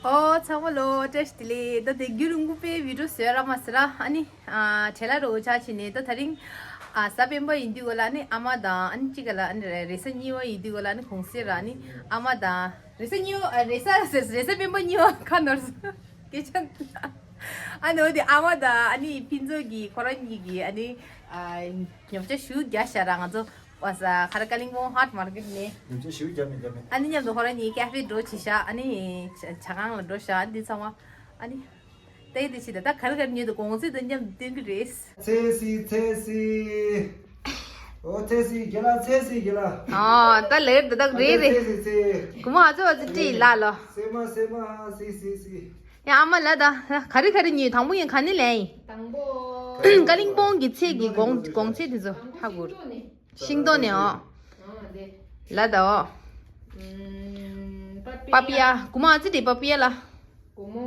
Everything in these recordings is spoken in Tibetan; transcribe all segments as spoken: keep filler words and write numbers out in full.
ཨོ་ཚང་མ་ལོ་བཀྲ་ཤིས་བདེ་ལེགས། ད་དེ་རྒྱུན་རིང་པོ་པའི་བི་ཌིའོ་བཟོས་ར་མ་ཟེར་ར། ཨ་ནི་ཨ་བྲེལ་ལ་རོ་ཆ་ཕྱིན་ནས་ད་དེ་རིང་ཨ་གཟའ་སྤེན་པ་ཡིན་དུས་ག་ལ་ཨ་ནི་ཨ་མ་དང་ཨ་ནི་གཅིག་ག་ལ་ཨ་ནི་རེས་གཟའ་གཉིས་པ་ཡིན་དུས་ག་ལ་ཨ་ནི་གུང་སེང་ར། ཨ་ནི་ཨ་མ་དང་རེས་གཟའ་གཉིས་པ་ཨ་རེས་གཟའ་རེས་གཟའ་སྤེན་པ་གཉིས་པ་ཁ་ནོར་སོང་། སྐད་ཆ། ཨ་ནི་འོ་དེ་ཨ་མ་དང་ཨ་ནི་ཕུན་ཚོགས་ཀྱིས་ཁོ་རང་གཉིས་ཀྱིས་ཨ་ནི་ཨ་ཉོ་ཆ་ཞེ་པོ་རྒྱག་ཤག་ར། ང་ཚོ་བ་ས་ཁ་ར་ཀ་ལིང་པོང་ཧཊ་མར་ཀེཊ་ནས། ཉོ་ཆ་ཞེ་པོ་རྒྱག་མི་རྒྱག་མི། ཨ་ནི་མཉམ་དུ་ཁོ་རང་གཉིས་ཀེ་ཧྥེ་འགྲོ་བྱས་ཤག་ཨ་ནི་ཇ་ཇ་ཁང་ལ་འགྲོ་ཤག་ཨ་ནི་འདི་ཚང་མ་ཨ་ནི་ད་ཡི་དེ་ཕྱི་ད་ད་ག་རེ་ག་རེ་ཉོས་འདུག་གོང་ཚད་དང་མཉམ་དུ་སྟོན་གྱི་རེད། ཚེ་སི་ཚེ་སི། ཨོ་ཚེ་སི་རྒན་ལགས། ཚེ་སི་རྒན་ལགས། ཨ་ད་ལེར་ད་ད་རེད་རེད། ཚེ་སི་ཚེ། གུ་མ་ཨ་ཙི་ཨ་ཙི་ཏྲི་ལ་ལོ། སེ་མ་སེ་མ་སི་སི་སི། ཡ་ཨ་མ་ལ་ད་ག་རེ་ག་རེ་ཉོས། དང་པོ་ཡིན་ག་ནས་ལེན་ཡིན། དང་པོ། ཀ་ལིང་པོང་གི་ཚལ་གྱི་གོང་གོང་ཚད་དེ་ཚོ་ཧ་གོ་རེད། ཤིང་ཏོག་ནས་ཨོ། ཨ་དེ། ལ་ད་ཨོ། ཨམ། པ་པི་ཡ། གུ་མ་ཨ་ཙི་དེ་པ་པི་ཡ་ལ། སྒོར་མོ་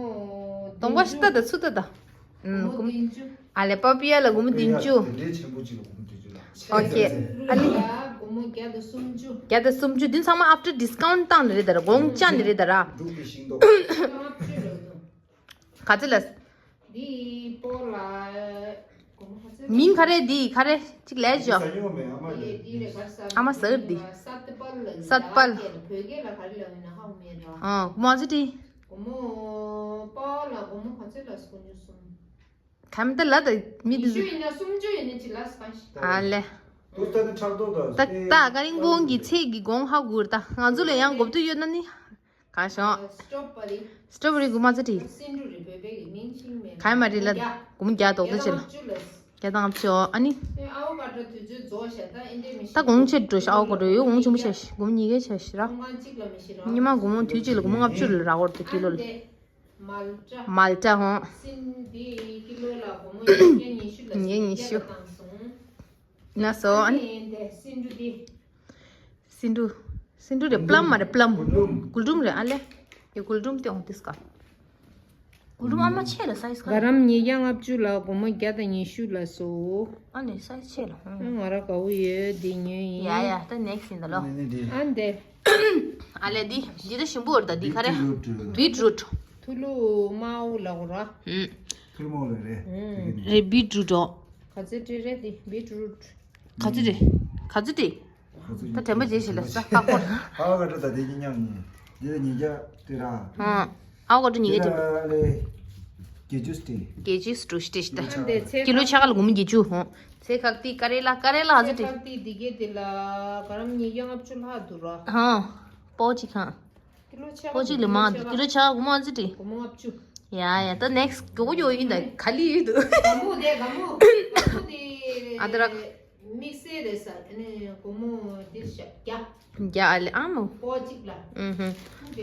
སྟོང་པ་བདུན་ཅུ། ཤི་ཏ་ད་ཚུ་ཏ་ད། ཨམ། སྒོར་མོ་སྒོར་མོ་བདུན་ཅུ། ཨ་ལེ་པ་པི་ཡ་ལ་སྒོར་མོ་བདུན་ཅུ། དེ་འདྲའི་ཆེན་པོ་གཅིག་ལ་སྒོར་མོ་བདུན་ཅུ་ལ། ཨོ་ཁེ། ཨ་ལེ། སྒོར་མོ་བརྒྱ་དང་སུམ་ཅུ། བརྒྱ་དང་སུམ་ཅུ་འདི་ཚང་མ་after discount བཏང་ནི་རེད་ད་ར། གོང་བཅག་ནི་རེད་ད་ར། འབྲུག་གི་ཤིང་ཏོག་ག་ཚོད་ལ། འདི་པོ་ལ། མིང་ག་རེ་འདི་ག་རེ་གཅིག་ལས་ཞོ། ཨ་མ་ཟེར་འདི། སད་པལ། ཨ་མ་ཟེར་འདི། སྒོར་མོ་ཨ་ཙི་ཏི། གམ་ད་ལ་ད་མི་འདི། ཨ་ལེ། ད་ད་ཀ་རིང་བོང་གི་ཚེ་གི་གོང་ཧ་གོ་ར། ད་ང་ཚོ་ལ་ཡང་གོ་བསྡུར་ཡོད་ན་ནི། གང་བྱུང་། སི་ཊོ་བེ་རི། སི་ཊོ་བེ་རི་སྒོར་མོ་ཨ་ཙི་ཏི། གང་ཡིན་མ་རེད་ལ། སྒོར་མོ་བརྒྱ་དོག་ད་ཅི་ལ། བརྒྱ་དང་ལྔ་བཅུ། ཨ་ནི། ད་གོང་ཆེ་འགྲོ་ཤག་ཨ་བོ་ཀ་ཌོ་ཡོད་གོང་ཆེན་པོ་ཆགས་ཤག་སྒོར་མོ་ཉིས་བརྒྱ་ཆགས་ཤག་ར། ཉི་མ་སྒོར་མོ་དུས་གཅིག་ལ་སྒོར་མོ་ལྔ་བཅུ་ལ་རག་གོ་ར་ད་ཀི་ལོ་ལ། མལ་ཊ་ཧོ། ཉིས་བརྒྱ་ཉི་ཤུ། ལ་སོ་ཨ་ནི། སེ་འབྲུ། སེ་འབྲུ་རེད། པ་ལམ་མ་རེད། པ་ལམ། གུལ་ཀྲུམ་རེད། ཨ་ལེ། ཡ་གུལ་ཀྲུམ་དེ་འོང་དིས་ཀ། གུལ་ཀྲུམ་ཨ་མ་ཆེ་ལ་སའི་ཛི་ག་རམ་ཉིས་བརྒྱ་ལྔ་བཅུ་ལ་སྒོར་མོ་བརྒྱ་དང་ཉི་ཤུ་ལ་སོ། ཨ་ནི་སའི་ཛི་ཆེ་ལ། ཨ་ང་ར་དགའ་བོ་ཡོད་འདི་ཉོས་ཡིན། ཡ་ཡ་ད་ནེག་སི་ཡིན་ད་ལོ། ཨ་འདི། ཨ་ལེ་འདི་འདི་ད་ཞིམ་པོ་རེད་ད་འདི་ག་རེ། བིཊ་རུཊ། ཐུ་ལུ་མའོ་ལ་གོ་ར། ཐུ་ལུ་མའོ་ལ་རེད། རེད་བིཊ་རུཊ་འོ། ག་ཚོད་སྤྲད་རེད་དེ་བིཊ་རུཊ། ག་ཚོད་རེད། ག་ཚོད་རེད། ད་དྲན་པ་བརྗེད་ཤེས་ལ་ས་ཁ་སྐོར། ཨ་བོ་ཀ་ཌོ་ད་དེ་ཉིན་ཉམས་ཡིན། འདི་ལ་ཉིས་བརྒྱ་དེ་ར། ཨ་ཨ་བོ་ཀ་ཌོ་ཉིས་བརྒྱ་དེ་ར། ལེ། བརྒྱད་ཅུ་སྟེ། བརྒྱད་ཅུ་སྟེ་སྟེ་ད། ཀི་ལོ་ཆ་ག་ལ་སྒོར་མོ་བརྒྱད་ཅུ་ཧོ། ཚལ་ཁག་ཏི་ཀ་རེ་ལ་ཀ་རེ་ལ་ཨ་ཙི་ཏི། ཚལ་ཁག་ཏི་འདི་གས་དེ་ལ་ཀ་རམ་ཉིས་བརྒྱ་ལྔ་བཅུ་ལྷག་འདུག་ར། ཧ། པོ་ཅི་ཁང་། ཀི་ལོ་ཆ་པོ་གཅིག་ལས་མང་འདུག་ཀི་ལོ་ཆ་ག་སྒོར་མོ་ཨ་ཙི་ཏི། སྒོར་མོ་ལྔ་བཅུ། ཡ་ཡ་ད་ནེག་སི་མགྱོགས་མགྱོགས་ཡིན་ད་ག་ལི་ཡོད་འདུག་དགའ་མོ་དེ་དགའ་མོ་དགའ་མོ་དེ་ཨ་ད་ར། དམིགས་བསལ་རེད་ས་ཨ་ནི་སྒོར་མོ་འདིར་ཤ་བརྒྱ། བརྒྱ་ཨ་ལེ་ཨ་མོ། པོ་གཅིག་ལ། ཨུ་ཧུ།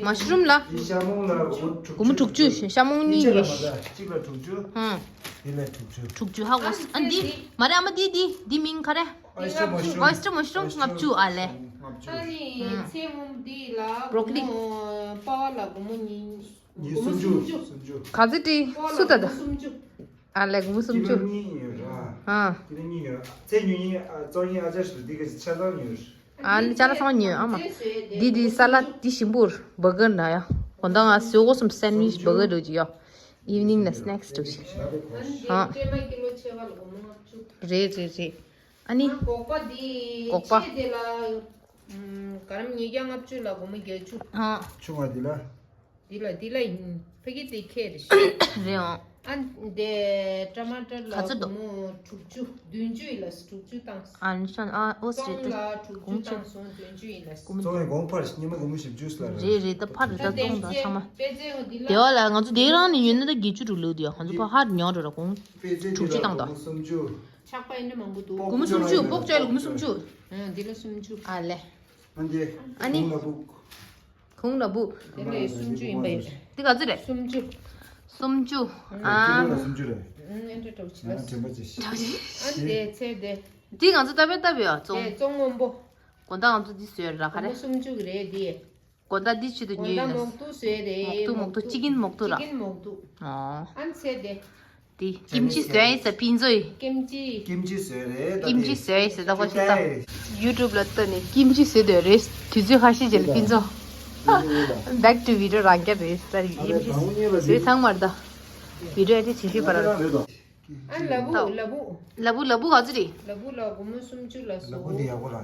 མ་ཤ་རུམ་ལ། འདི་ཤ་མོང་ལ་སྒོར་དྲུག་ཅུ། སྒོར་མོ་དྲུག་ཅུ། ཤ་མོང་གཉིས་ཡོད། གཅིག་ལ་དྲུག་ཅུ། ཧུམ། འདི་ལ་དྲུག་ཅུ། དྲུག་ཅུ་ཧ་གོ་ཨ་འདི་མ་རེད་ཨ་མ་འདི་འདི་འདི་མིང་ག་རེ། ཨོ་ཡི་སི་ཊར་མ་ཤ་རུམ། ཨོ་ཡི་སི་ཊར་མ་ཤ་རུམ་ལྔ་བཅུ་ཨ་ལེ། ལྔ་བཅུ། ཨ་ནི་ཚལ་མོང་འདི་ལ་སྒོར་མོ་པ་ལ་སྒོར་མོ་ཉིས། ཉིས་སུམ་ཅུ། སུམ་ཅུ། ག་ཚོད་སྤྲད། སུ་ད་ད། སུམ་ཅུ། ཨ་ལེ་སྒོར་མོ་སུམ་ཅུ། ཀི་ལོ་གཉིས་ཡོད་ར། ཨ། ཀི་ལོ་གཉིས་ཡོད། ཚལ་ཉོ་ཉིན་ཨ་བཙོང་ཉིན་ཨ་ཅག་ཞིག་འདི་ག་ཆ་ཚང་ཉོས། ཨ་ལེ་ཅ་ལག་ཚང་ཉོས་ཨ་མ། འདི་འདི་ས་ལད་འདི་ཞིམ་པོ་རེད། བར་གར་ན་ཡ། དགོང་དག་ང་ཟོས་གོ་སོང་སན་ཌི་ཝིཆ་བར་གར་འདྲ་ཅིག་ཡ། ཨི་ཝི་ནིང་ན་སི་ནེག་སི་འདྲ་ཅིག་ཨ། རེད་རེད་རེད། ཨ་ནི། སྒོག་པ་འདི། སྒོག་པ། ཆེ་དེ་ལ། ཨམ། ག་རམ་ཉིས་བརྒྱ་ལྔ་བཅུ་ལ་སྒོར་མོ་བརྒྱད་ཅུ། ཨ། ཆུང་བ་འདི་ལ། འདི་ལ་འདི་ལ་ཡིན། ཕ་གི་དེ་ཁེ་རེད་ཤག་རེད་འོང་། ཨ་འདི་ཊ་མ་ཊར་ལ་ག་ཚོད་འདུག་སྒོར་མོ་དྲུག་ཅུ། བདུན་ཅུ་ཡིན་ལ་དྲུག་ཅུ་བཏང་། ཨ་ནི་ཨ་ཨོ་སི་ཊི་ཊི་ལ་དྲུག་ཅུ་བཏང་སོང་། བདུན་ཅུ་ཡིན་ལ། བཙོང་བའི་གོང་འཕར་ཉི་མ་སྒོར་མོ་བཞི་བཅུ་ལ་རེད། རེད་རེད་ད་འཕར་རེད་ད་བཙོང་ད་ཚང་མ། དེ་བ་ལ་ང་ཚོ་དེ་རང་ནས་ཉོས་ན་ད་བརྒྱད་ཅུ་དྲུག་ལོས་དེ་ཡ་ང་ཚོ་ཕ་ཧར་ཉོ་འགྲོ་ར་གོང་དྲུག་ཅུ་བཏང་ད། ཆག་པ་ཡིན་ན་མང་པོ་འདུག་སྒོར་མོ་སུམ་ཅུ། སྤོག་བྱས་ལ་སྒོར་མོ་སུམ་ཅུ། ཨ་འདི་ལ་སུམ་ཅུ། ཨ་ལེ། ཨ་ནི། གུང་ལ་སྦུག་དེ་ལས་སུམ་ཅུ་ཡིན་པ་ཡོད། འདི་ག་ཚོད་རེད། སུམ་ཅུ། སུམ་ཅུ། ཨ། ཀི་ལོ་ལ་སུམ་ཅུ་རེད། ཨ་འདྲ་འདྲ་བྱེད་ལ། ཨ་འདྲ་བྱེད། ཨ་འདི་ཚེ་འདི། འདི་ང་ཚོ་ལྟ་བའི་ལྟ་བའི་ཨ་བཙོང་། དེ་བཙོང་སྔོན་པོ། དགོང་དག་ང་ཚོ་འདི་བཟོས་ར་ག་རེ། སུམ་ཅུ་གི་རེད་འདི། དགོང་དག་འདི་ཆུ་དུ་ཉོས་ཡོད། མོག་ཏུ་བཟོས་རེད། མོག་ཏུ་མོག་ཏུ་ཅི་ཀིན་མོག་ཏུ་ར། ཅི་ཀིན་མོག་ཏུ། ཨོ། ཨ་ཚེ་འདི། དེ་ཀིམ་ཅི་བཟོས་ཡིན་ས་ཕིན་ཚོ་ཡིན། ཀིམ་ཅི། ཀིམ་ཅི་བཟོས་རེད་ད། ཀིམ་ཅི་བཟོས་ཡིན་ས་ད་ཁོ་ཤི་ད། ཡུ་ཊུབ་ལ་ལྟ་ནས་ཀིམ་ཅི་བཟོས་འདོད་རེད། དུས་ཚོད་ཁ་ཤས་རྗེས་ལ་ཕིན་ཚོ། Back to video རང་རྐྱ་རེད་ས་ཡིན་གྱི། བཟོས་ཚང་མར་ད། video edit བྱེད་ཤེས་པ་ར། ཨ་ལ་བུ་ལ་བུ། ལ་བུ་ལ་བུ་ག་ཚོད་རེད། ལ་བུ་ལ་སྒོར་མོ་སུམ་ཅུ་ལ་ལ་བུ་སོ། འདི་ཡག་པོ་ར།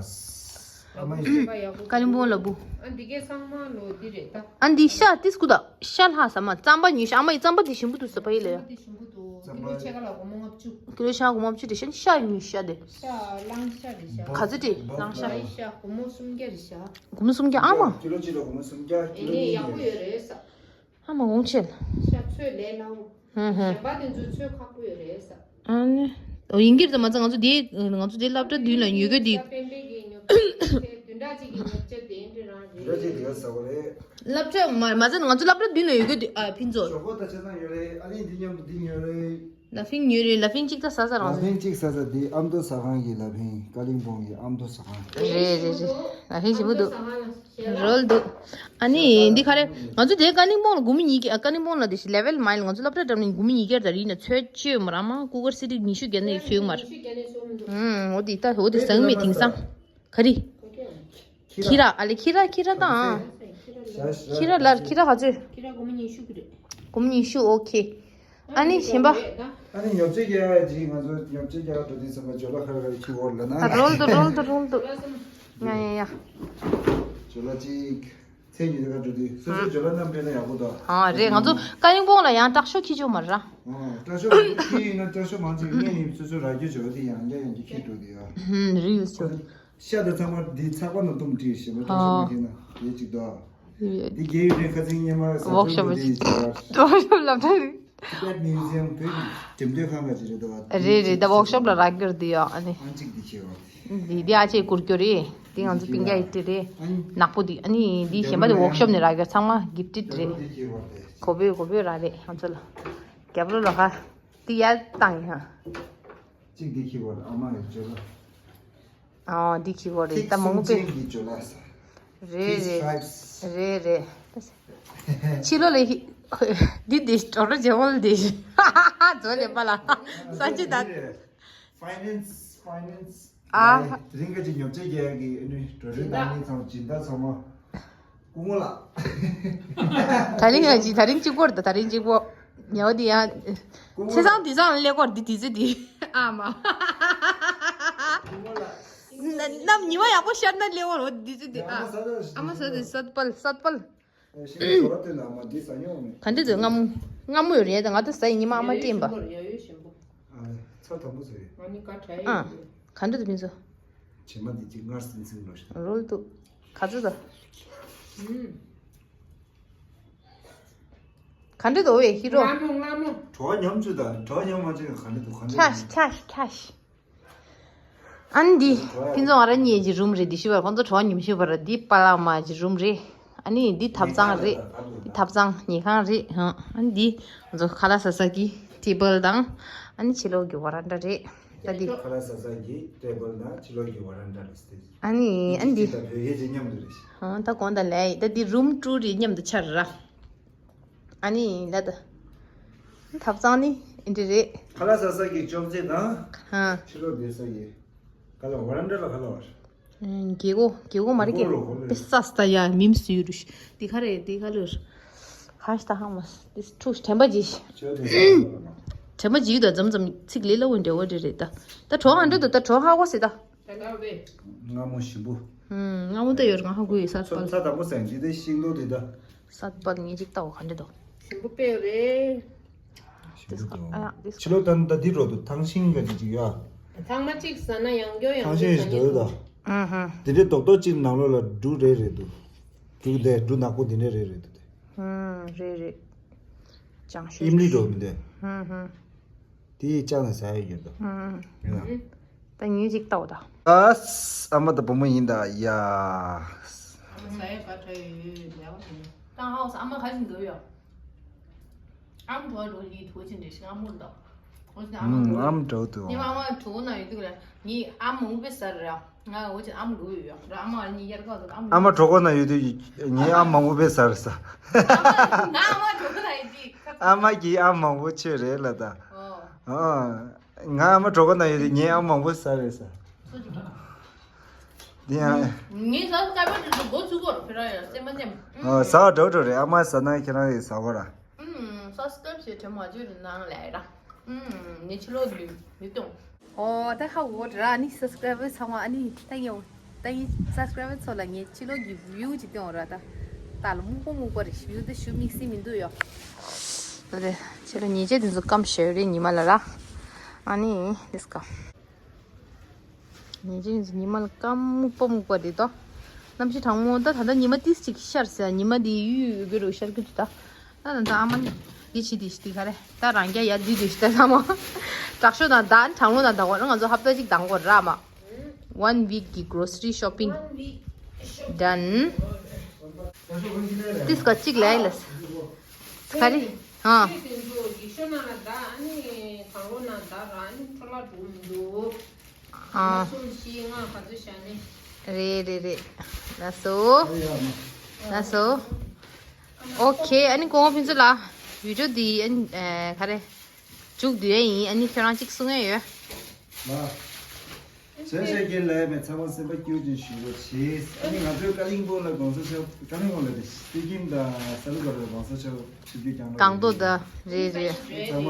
ཨ་མ་ཡིན། ཀ་ལིམ་པོང་ལ་བུ། ཨ་འདི་གའི་ཚང་མ་ལོ་འདི་རེད་ད། ཨ་འདི་ཤ་ཏིས་ཀུ་ད་ཤ་ལྷག་ས་མ་རྩམ་པ་ཉོས་ཤ། ཨ་མ་ཡི་རྩམ་པ་འདི་ཞིམ་པོ་འདུག་ས་ཕ་ཡི་ལ་ཡ། རྩམ་པ་འདི་ཞིམ་པོ་འདུག་ཀི་ལོ་ཕྱེད་ཀ་ལ་སྒོར་མོ་ལྔ་བཅུ། ཀི་ལོ་ཕྱེད་ཀ་སྒོར་མོ་ལྔ་བཅུ་རེད་ཤ། ཤ་ཉོས་ཤ་དེ། ཤ་གླང་ཤ་རེད་ཤ། ག་ཚོད་རེད་གླང་ཤ། ཤ་སྒོར་མོ་སུམ་བརྒྱ་རེད་ཤ། སྒོར་མོ་སུམ་བརྒྱ་ཨ་མ། ཀི་ལོ་གཅིག་ལ་སྒོར་མོ་སུམ་བརྒྱ་ཀི་ལོ་གཉིས་ཡོད་རེད་ས། ཨ་མ་འོང་ཆེན། ཤ་ཚོད་ལས་སླ་བོ། ཧུམ་ཧུམ། གཞན་པ་དེ་ཚོའི་ཚོད་ཁག་པོ་ཡོད་རེད་ས། ཨ་ནི། འོ་ཡིན་གྱི་རེད་ད་མ་ཚད་ང་ཚོ་དེ་ང་ཚོ་དེ་སློབ་གྲྭ་མདུན་ལ་ཉོ་གི་དེ། ཤ་པན་པན་གྱི་ཉོ་ཆ་དེ་བདུན་ཕྲག་གཅིག་གི་ཉོ་ཆ་དེ་འདྲ་རང་རེད། འདི་ར་ཅིག་དེ་ག་ཟ་གོ་རེད། སློབ་གྲྭ་མ་མ་ཚད་ང་ཚོ་སློབ་གྲྭ་མདུན་ལ་ཡོད་གི་དེ་ཨ་ཕིན་ཚོ། ཞོག་ཁོག་ད་ཆ་ཚང་ཡོད་རེད། ཨ་ནི་འདི་མཉམ་དུ་འདི་ཉོ་རེད། ལ་ཕིང་ཉོས་རེད། ལ་ཕིང་གཅིག་ད་ཟ་ས་རང་ལ་ཕིང་གཅིག་ཟ་ས་འདི་ཨ་མདོ་ཟ་ཁང་གི་ལ་ཕིང་ཀ་ལིང་པོང་གི་ཨ་མདོ་ཟ་ཁང་། རེད་རེད་རེད། ལ་ཕིང་ཞིམ་པོ་འདུག་རོལ་འདུག་ཨ་ནི་འདི་ག་རེ་ང་ཚོ་དེ་ཀ་ལིང་པོང་ལ་དགུ་མི་ཉིས་ཀྱི་ཀ་ལིང་པོང་ལ་དེ་ཤི་ལེ་ཝལ་མ་ཡིན། ང་ཚོ་སློབ་གྲྭ་འགྲམ་ནས་དགུ་མི་ཉིས་ཀྱར་ད་རིག་ན་ཚོད་ཅོས་མ་ར་མ་ཀུ་ཀར་སི་ཏིག་ཉི་ཤུ་བརྒྱ་ནས་ཚོད་མར། ཨུམ་འོ་དེ་ད་འོ་དེ་ཟང་མེད་དེང་སང་། ག་རེ། ཁྱི་ར། ཨ་ལེ་ཁྱི་ར་ཁྱི་ར་དང་། ཁྱི་ར་ལར་ཁྱི་ར་ག་ཚོད། ཁྱི་ར་སྒོར་མོ་ཉི་ཤུ་གི་རེད། སྒོར་མོ་ཉི་ཤུ་ཨོ་ཁེ། ཨ་ནི་གཞན་པ། ཨ་ནི་ཉོ་ཆ་རྒྱག་ཡ་ཅིག་ང་ཚོ་ཉོ་ཆ་རྒྱག་འགྲོ་དུས་ཙམ་པ་ཇོ་ལ་ཁ་ཁ་ཁྱི་བོར་ལ་ན། རོལ་དུ་རོལ་དུ་རོལ་དུ། ཡ་ཡ་ཡ། ཇོ་ལ་ཅིག་ཚེ་ཉིད་དེ་ག་འགྲོ་དུས་སོ་སོའི་ཇོ་ལ་རྣམ་སྤེལ་ན་ཡག་པོ་འདུག་ཨ་རེད། ང་ཚོ་ཀ་ལིང་པོང་ལ་ཡང་སྐྲག་ཤོག་ཁྱི་ཆོག་མ་ར། ཨ་སྐྲག་ཤོག་ཁྱི་ཡིན་ན་སྐྲག་ཤོག་མང་ཆེ་ངས་ནི་སོ་སོ་ར་རྒྱུ་ཇོ་དེ་ཡང་བསྐྱར་ཡང་གི་ཁྱི་འགྲོ་དུས་ཡ། ཧུམ་རིལ་ཆོག་ཤ་དང་ཚང་མ་འདི་ཚགས་པར་ནང་བཏུམས་བྲིས་ཞེས་པ་ཨ། སྐྲ་ཤོག་མ་ཁྱེར་ན་ཡེ་གཅིག་དོ། ཡེ། འདི་རྒྱལ་ཡུལ་ནས་ཁ་སང་སྔོན་མ་ས་ཝོག་ཤོབ་ཁྱོད་འདི་ཡིན་ཟེར་བ། ཝོག་ཤོབ་ལབ་ད་རེད། Tibet Museum བོད་ཀྱི་འགྲེམས་སྟོན་ཁང་ག་ཅིག་རེད་དོ། རེད་རེད། ད་ཝོག་ཤོབ་ལ་རག་གི་རེད་དེ་ཡོ། ཨ་ནི་ཨང་གཅིག་འདི་ཁྱེར་བ། འདི་འདི་ཨ་ཅེ་བསྐུར་རྒྱུ་རེད། འདི་ང་ཚོ་སྤུན་ཀྱག་ཡིན་དེ་རེད། ཨ་ནི་ནག་པོ་འདི། ཨ་ནི་འདི་གཞན་པ་དེ་ཝོག་ཤོབ་ནས་རག་གི་རེད། ཚང་མ་གིབ་ཊིཌ་རེད། འདི་ཁྱེར་བ་རེད། གོ་བོས་གོ་བོས་རག་རེད་ང་ཚོ་ལ། རྒྱབ་ལོ་ལ་ཧ། འདི་ཡར་བཏང་ཡིན་ཧ། གཅིག་འདི་ཁྱེར་བ་རེད། ཨ་མ་ཡི་ཇོ་ལ། ཨོ་འདི་ཁྱི་བོ་རེད། ད་མང་པོ་ཅན་གྱི་ཇོ་ལ་ས། རེད་རེད། Stripes། རེད་རེད། ཕྱི་ལོ་ལ་ཧི། འདི་འདི་ཏྲོ་རོ་ཇེ་བོལ་འདི། ཛོ་ལེ་པ་ལ། ས་ཅི་ད། Finance finance། ཨ། དེ་རིང་ག་ཅིག་ཉོ་ཆ་རྒྱག་གི་ཨ་ནི་ཏྲོ་རོ་ད་ནི་ཚང་སྦྱིན་བདག་ཚང་མ། སྐུ་ངོ་ལགས། ད་རིང་ཡང་ཅི་ད་རིང་གཅིག་པོར་ད་ད་རིང་གཅིག་པོ། ཉལ་བ་འདི་ཡང་། སྐུ་ངོ་ཆེ་ཚང་འདི་ཚང་ལས་སྐོར་འདི་དེ་ཚེ་འདི། ཨ་མ། སྐུ་ངོ་ལགས། ནམ་ཉི་མ་ཡག་པོ་ཤར་ན་ལས་སྐོར་འོ་འདི་ཚེ་འདི་ཨ། ཨ་མ་ཟ་འདི་སད་པལ་སད་པལ། ཤིང་ཏོག་དེ་ལ་མ་འདི་ཟ་མྱོང་མེད། ག་འདི་ཚོ་སྔ་མོ། སྔ་མོ་ཡོད་རེད་ད་ང་ད་ཟ་ཡི་ཉི་མ་ཨ་མ་སྤྲིན་པ། ཨ་ཚ་དམ་པོ་ཟེར། ཨ་ག་འདི་ཚོ་མིན་ཚོ། བྱེ་མ་འདི་ཅིག་སྔར་སིང་སིང་འགྲོ་ཤག་རོལ་འདུག་ག་ཚོད་དོ། ག་འདྲ་འདུག་བས་ཧི་རོ། སྔ་མོ་སྔ་མོ། གྲོགས་མཉམ་ཚུད་དང་གྲོགས་མཉམ་མ་བྱས་ག་འདྲ་འདུག་ག་འདྲ་ཁྱ་འདུག་ཁྱ་ཁྱ། ཨ་ནི་འདི་ཕིན་ཚོ་ང་རང་གཉིས་ཀྱི་རུམ་རེད། འདི་ཤི་བར་ཁོང་ཚོ་གྲོགས་མཉམ་ཤི་བར་འདི་པཱ་ལགས་མ་གི་རུམ་རེད། ཨ་ནི་འདི་ཐབ་ཚང་རེད། འདི་ཐབ་ཚང་ཉལ་ཁང་རེད་ཧང་། ཨ་ནི་འདི་ང་ཚོ་ཁ་ལག་ཟ་ས་གི་ཊེ་བལ་དང་། ཨ་ནི་ཕྱི་ལོགས་ཀྱི་ཝ་རན་ཌ་རེད། ད་འདི་ཁ་ལག་ཟ་ས་གི་ཊེ་བལ་དང་ཕྱི་ལོགས་ཀྱི་ཝ་རན་ཌ་རེད། ཨ་ནི་ཨ་ནི་འདི་ད་བོད་སྐད་ཅིག་མཉམ་དུ་རེད། ཧང་ད་གོང་ད་ལས་ད་འདི་རུམ་ཊུ་རེད་མཉམ་དུ་ཆར་ར། ཨ་ནི་ལ་ད། ཐབ་ཚང་ནི་འདི་རེད། ཁ་ལག་ཟ་ས་གི་ཅོག་ཙེ་དང་། ཧང་། ཕྱི་ལོགས་བསྡད་ས་གི། ག་ལ་ཝ་རན་ཌ་ལ་ག་ལ་བར། རྒྱལ་སྒོ་རྒྱལ་སྒོ་མ་རེད་ཀྱི། ཧོ་རོ་ཧོ་རོ། པེ་ས་སྟ་ཡ་མིམ་སུ་ཡུ་རུ་ཤ། འདི་ག་རེད་འདི་ག་ལུར། ཧ་ཤ་ད་ཧང་མ་སི་འདི་ཁྲུ་དྲན་པ་ཇི་ཤི། ཅོ་དེ་ས་ལ་མ། དྲན་པ་ཇི་ཡུ་ད་འཛམ་འཛམ་ཚིག་ལེ་ལ་འོན་འདྲ་བོ་འདྲ་རེད་ད། ད་གྲོགས་ཧང་འདྲ་ད་ད་གྲོགས་ཧ་གོ་སི་ད། ད་ལ་བས། སྔ་མོ་ཞིམ་པོ། ཧུམ། སྔ་མོ་ད་ཡོད་རང་ཧ་གོ་ཡོད་ས་ཚོ་པལ། ཚ་དམ་པོ་ཟ་ཡིན་ཅི་དེ་ཤིང་ཏོག་དེ་ད། ས་པལ་ངས་ཅིག་ལྟ་བ་ག་འདྲ་འདུག་ཞིམ་པོ་དཔེ་རེད། ཞིམ་པོ་འདུག་ཨ་ཡ་འདི་ཕྱི་ལོ་ད་ད་འདི་རོ་འདུག་ཐང་ཤིང་ག་ཅིག་ཅིག་ཡ། ཐང་མ་གཅིག་ཟ་ན་ཡང་སྐྱོ་ཡང་ཐང་ཤིང་ཞིག་འདུག་ད། ཨ་ཧ། དེ་འདྲའི་རྡོག་རྡོག་གཅིག་ནང་ལོགས་ལ་འབྲུ་རེ་རེ་འདུག་འབྲུ་དེ་འབྲུ་ནག་པོ་འདི་འདྲ་རེ་རེ་འདུག་དེ། ཧུམ་རེད་རེད། ཅང་ཤོས་ཨིམ་ལི་འགྲོ་མི་འདུག་ཧུམ་ཧུམ། དེ་ཡིས་ཅང་ནས་ཟ་ཡ་ཡོད་དོ། ཧུམ་ཧུམ། ཡིན་ན། ད་ངས་ཅིག་ལྟ་བ་ད། ཨ་ཨ་མ་དང་བུ་མོ་ཡིན་ད་ཡ། ཟ་ཡ་ག་འདྲ་ཡོད་ཡ་བ་དེ་ནི། ཏང་ཧའོ་སི་ཨ་མ་ག་ཞིག་འདུག་ཡོད། ཨམ་འགྲོ་འགྲོ་ལི་ཐུག་ཅིག་འདྲ་ཞིག་ཨ་མོ་འདུག་ཨོ་ཨམ་འགྲོ་འདུག་ཉི་མ་ཨ་མ་གྲོགས་ན་ཡོད་དུས་ལ་ངས་ཨམ་མང་པོ་ཟ་ར། ང་འོ་ཅིག་ཨམ་འགྲོ་ཡོད་ཡ། ར་ཨ་མ་ནི་ཡར་ག་འདུག་ཨམ། ཨ་མ་གྲོགས་ན་ཡོད་དུས་ངས་ཨམ་མང་པོ་ཟ་ར་ས། ཨ་མ་ང་ཨ་མ་གྲོགས་ན་ཡོད་དུས་ཁ། ཨ་མ་གིས་ཨམ་མང་པོ་ཆོད་རེད་ལ་ད། ཨོ། ཨ། ང་ཨ་མ་གྲོགས་པོ་ན་ཡོད་དུས་ངས་ཨམ་མང་པོ་ཟ་རེད་ས། སོ་ཅིག་གྲོགས། འདི་ཡང་ངའི་ཟ་སྐལ་པ་དེ་ཚོ་འགོ་ཚུགས་གོ་ར། ཁྱེད་རང་ཡང་སེམས་པ་ནེམ། ཨ་ཟ་བ་འགྲོ་འགྲོ་རེད། ཨ་མ་ཟ་ན་ཁྱེད་རང་ཡང་ཟ་གོ་ར། ཨུམ་སབ་སི་ཀ་རབ་བྱེད་དྲན་མ་བརྗོད་རེད་ནང་ལ་ར། ཨུམ་ངའི་ཕྱི་ལོགས་ཀྱི་མི་སྟོང་། ཨོ་ད་ཧ་གོ་ར། ཨ་ནི་སབ་སི་ཀ་རབ་པར་ཚང་མ་ཨ་ནི་ད་ངའི་ད་ངའི་སབ་སི་ཀ་རབ་པར་ཚོ་ལ་ངའི་ཕྱི་ལོགས་ཀྱི་བིའུ་ཅིག་སྟོན་ར། ད་ད་ལ་སྨུག་པོ་སྨུག་པོ་རེད། བིའུ་ད་ཞུ་དམིགས་བསལ་མི་འདུག་ཡོ། ད་དེ་ཕྱི་ལོགས་ཉལ་ཆས་དེ་ཚོ་སྐམ་ཞེ་རེད་ཉི་མ་ལ་ར། ཨ་ནི་དེ་སྐམ། ཉིན་གཅིག་ཉིན་གཅིག་ཉི་མ་ལ་སྐམ་སྨུག་པ་སྨུག་པ་རེད་དོ། གནམ་གཤིས་གྲང་མོ། ད་ད་ལྟ་ཉི་མ་ཏིས་ཅིག་ཤར་ཟེར། ཉི་མ་འདི་ཡུད་ཡུད་གི་རུ་ཤར་གི་འདུག་ད་ད་ད་ད་ཨ་མ་འདི་བྱེད་དེ་ཤི་དེ་ག་རེ། ད་རང་རྒྱ་ཡར་འདི་འདི་ཤི་ད་ལ་མོ། དྲག་ཤོས་དང་ད་གྲང་མོ་དང་ད་གོ་ང་ཚོ་ཧབ་ཏ་གཅིག་དང་གོ་ར་མ། One week གི་grocery shopping done། ཏིས་ཀ་གཅིག་ལས་ལས། ག་རེ། ཨ། ཨ། རེད་རེད་རེད། ལགས་སོ། ལགས་སོ། ཨོ་ཁེ། ཨ་ནི་ཁོང་ཕན་ཚུན་ལ་བི་ཌིའོ་འདི་ཨ་ནི་ཨ་ག་རེ། མཇུག་བསྡུ་ཡ་ཡིན། ཨ་ནི་ཁྱོད་རང་གཅིག་གསུང་ཡ་ཡོད། ལ། བྱས་བྱས་རྒན་ལགས་མེད་ཚང་མ་སེམས་པ་སྐྱིད་ཅིང་ཞུ་རོགས་བྱེད། ཨ་ནི་ང་ཚོའི་ཀ་ལིང་སྤུང་ལ་གོང་ས་མཆོག་ཀ་ལིང་སྤུང་ལ་རེད། པེ་ཅིང་དང་ས་ལུ་ག་རེ་གོང་ས་མཆོག་ཆིབས་བསྒྱུར་བསྐྱངས་རོགས་གང་དུ་ད་རེད་རེད། ཚང་མ་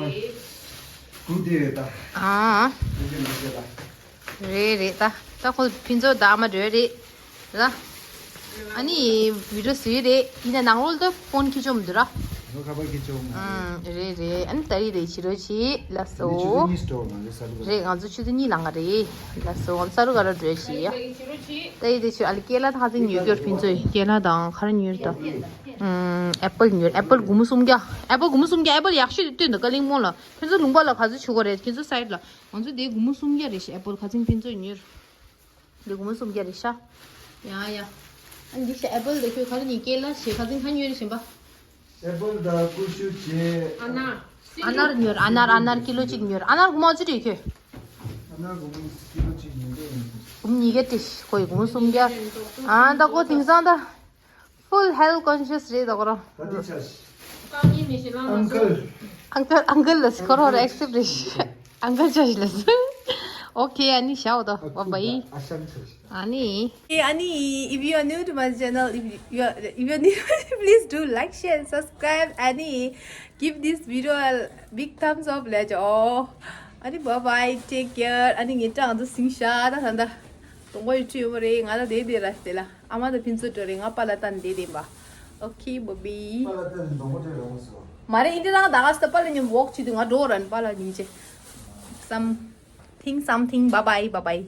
སྒུག་བསྡད་ཡོད་ད། ཨ། ཨ་ཨ། རེད་རེད་ད། ད་ཁོ་ཕུན་ཚོགས་ད་ཨ་མ་འགྲོ་རེད། ར། ཨ་ནི་བི་ཌིའོ་བཟོས་རེད། ཡིན་ན་ནང་ལོགས་ལ་ཕོན་ཁྱེར་ཆོག་མི་འདུག་ར། ཁ་པར་ཁྱེར་ཆོག་མ་རེད། ཨུམ། རེད་རེད། ཨ་ནི་ད་རེས་རེད་བྱེད་རོགས་བྱེད། ལགས་སོ། ཆུ་ཚོད་གཉིས་སྟོར་ང་ཚོ་ས་རུ་ག་རེད། ང་ཚོ་ཆུ་ཚོད་གཉིས་ལང་ག་རེད། ལགས་སོ། ང་ཚོ་ས་རུ་ག་ར་འགྲོ་བྱེད་ཡ། ད་ཡིན་དེ་ཆུ་ཨ་ལི་ཀེ་ལ་ད་ཁ་ཚིག་ཉོས་གྱོར་ཕུན་ཚོགས་ཀེ་ལ་དང་ག་རེ་ཉོས་རེད་ད། ཨུམ། ཨེ་པལ་ཉོས། ཨེ་པལ་སྒོར་མོ་སུམ་བརྒྱ། ཨེ་པལ་སྒོར་མོ་སུམ་བརྒྱ། ཨེ་པལ་ཡག་ཤོས་དེ་སྟོན་ད་ཀ་ལིང་སྤུང་ལ། ཁྱེད་ཚོ་ལུང་པ་ལ་ག་ཚོད་བྱུག་གོ་རེད། ཁྱེད་ཚོ་སའིཌ་ལ། ང་ཚོ་དེ་སྒོར་མོ་སུམ་བརྒྱ་རེད་ཤག་ཨེ་པལ་ཁ་ཚིག་ཕུན་ཚོགས་ཉོས། འདི་སྒོར་མོ་སུམ་བརྒྱ་རེད་ཤག་ཡ་ཡ། ཨ་འདི་ཤ་ཨེ་པལ་དེ་ཁྱོད་ག་རེ་ཉོས། ཀེ་ལ་བྱས་ཁ་ཚིག་ག་ཉོས་རེད་ཤིན་པ། ཨེ་པལ་དང་ཀུ་ཤུ་བྱས། ཨ་ནར། ཨ་ནར་ཉོས། ཨ་ནར་ཨ་ནར་ཀི་ལོ་གཅིག་ཉོས། ཨ་ནར་སྒོར་མོ་ཅི་རེད་ཁྱོད། ཨ་ནར་སྒོར་མོ་ཀི་ལོ་གཅིག་ཉོས་ཏེ་ཡིན། སྒོར་མོ་ཉིས་བརྒྱ་སྟེ་ཁོ་ཡི་སྒོར་མོ་སུམ་བརྒྱ། ཨ་ད་ཁོ་དེང་སང་ད། Full health conscious རེད་ད་ཁོ་རང་། ད་འདི་ཆ་ཞིག་ཨང་ཀལ། ཨང་ཀལ། ཨང་ཀལ་ལ་ཁོ་རང་ཨེག་སེབ་རེད། ཨང་ཀལ་ཆ་ཞིག་ལ། ཨོ་ཁེ། ཨ་ནི་ཤའོ་ད། བ་བའི། ཨ་ཤང་ཆ་ཞིག་ཨ་ནི། ཨ་ནི། If you are new to my channel, if you are, if you are new, please do like, share, and subscribe. ཨ་ནི། Give this video a big thumbs up ལས་ཅོ། ཨ་ནི། Bye bye, take care. ཨ་ནི་ངའི་ཀྲང་དུ་སིང་ཤ་ད་ད་ད། དོང་པོ་ཡུ་ཊུབ་ཡོད་མ་རེད། ང་ད་དེ་དེ་ར་དེ་ལ། ཨ་མ་ད་ཕིན་ཚོད་འགྲོ་རེད། ང་པཱ་ལགས་ད་འདི་དེ་འབའ། ཨོ་ཁེ། བ་བའི། པཱ་ལགས་ད་ནི་དོང་པོ་འདྲ་རང་སོ། མ་རེད། ཨིན་དྲ་རང་ད་ག་སྟ་པཱ་ལགས་མཉམ་ཝོག་བྱེད་དུས་ང་འགྲོ་རན་པཱ་ལགས་ཉིན་ཅེ། Something, something. Bye bye, bye bye.